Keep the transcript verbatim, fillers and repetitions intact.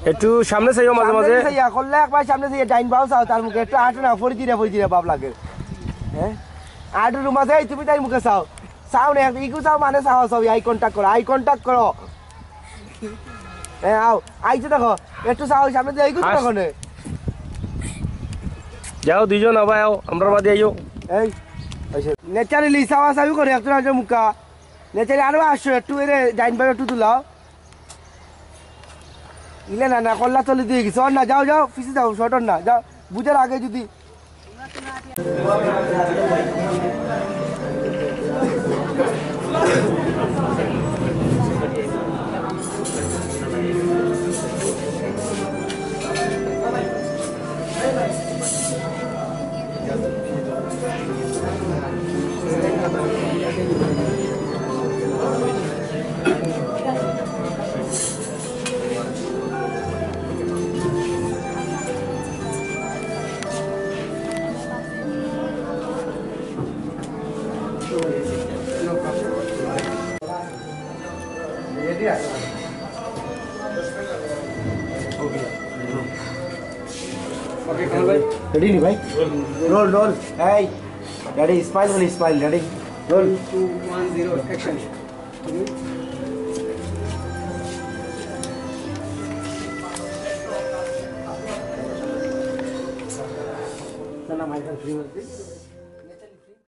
একটু সামনে চাইও মাঝে মাঝে। সামনে চাইয়া, করলে একবার সামনে চাইয়া ডাইন বাও চাও, তার মুখে একটু আটো না, ফরি দিলে, ফরি দিলে ভাব লাগে। হ্যাঁ? আটো রুমা চাই, তুমি তাই মুখে চাও। চাও না, ইগু চাও মানে চাও, চাও, আই কন্টাক্ট করো, আই কন্টাক্ট করো। হ্যাঁ, আও, আইছে দেখো, একটু চাও, সামনে দিয়ে আইগু আস। দেখো নে। যাও, দুইজন আবার আও, আমরার বাদে আইও। এই, আইছে। ন্যাচারালি চাওয়া চাওয়ি করে, একটু আগে মুখা। ন্যাচারালি আরো আসো, একটু এরে ডাইন বাও একটু তুলাও। ইলে না, না, কল্লা চলে দিয়ে গেছে। অর না, যাও, যাও, পিছে যাও, শর্ট অর না, যাও। বুঝার আগে যদি রেডি নি ভাই? Roll, roll. এই, রেডি, স্মাইল বলি, smile, ready. Roll. Two, one, zero, action. না, না, মাইক ফ্রি হচ্ছে।